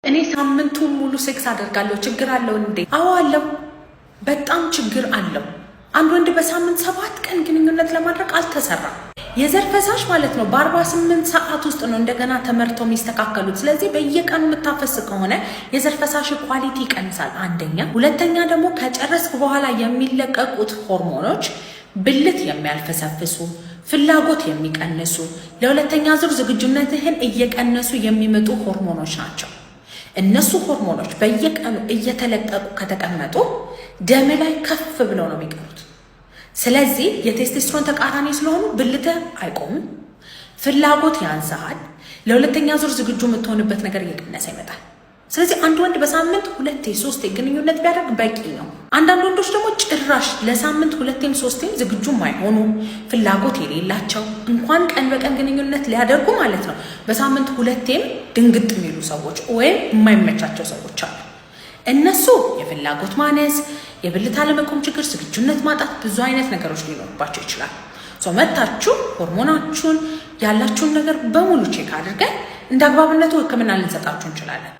እኔ ሳምንቱን ሙሉ ሴክስ አደርጋለሁ። ችግር አለው እንዴ? አዎ አለው። በጣም ችግር አለው። አንድ ወንድ በሳምንት 7 ቀን ግንኙነት ለማድረግ አልተሰራም። የዘር ፈሳሽ ማለት ነው በ48 ሰዓት ውስጥ ነው እንደገና ተመርተው የሚስተካከሉት። ስለዚህ በየቀኑ የምታፈስ ከሆነ የዘር ፈሳሽ quality ይቀንሳል። አንደኛ። ሁለተኛ ደግሞ ከጨረስክ በኋላ የሚለቀቁት ሆርሞኖች ብልት የሚያልፈሰፍሱ፣ ፍላጎት የሚቀንሱ፣ ለሁለተኛ ዙር ዝግጁነትህን እየቀነሱ የሚመጡ ሆርሞኖች ናቸው። እነሱ ሆርሞኖች በየቀኑ እየተለቀቁ ከተቀመጡ ደም ላይ ከፍ ብለው ነው የሚቀሩት። ስለዚህ የቴስቴስትሮን ተቃራኒ ስለሆኑ ብልትህ አይቆምም፣ ፍላጎት ያንስሃል፣ ለሁለተኛ ዙር ዝግጁ የምትሆንበት ነገር እየቀነሰ ይመጣል። ስለዚህ አንድ ወንድ በሳምንት ሁለቴ ሶስቴ ግንኙነት ቢያደርግ በቂ ነው። አንዳንድ ወንዶች ደግሞ ጭራሽ ለሳምንት ሁለቴም ሶስቴም ዝግጁ ማይሆኑ፣ ፍላጎት የሌላቸው፣ እንኳን ቀን በቀን ግንኙነት ሊያደርጉ ማለት ነው በሳምንት ሁለቴም ድንግጥ የሚሉ ሰዎች ወይም የማይመቻቸው ሰዎች አሉ። እነሱ የፍላጎት ማነስ፣ የብልት አለመቆም ችግር፣ ዝግጁነት ማጣት፣ ብዙ አይነት ነገሮች ሊኖርባቸው ይችላል። መታችሁ ሆርሞናችሁን ያላችሁን ነገር በሙሉ check አድርገን እንደ አግባብነቱ ሕክምና ልንሰጣችሁ እንችላለን።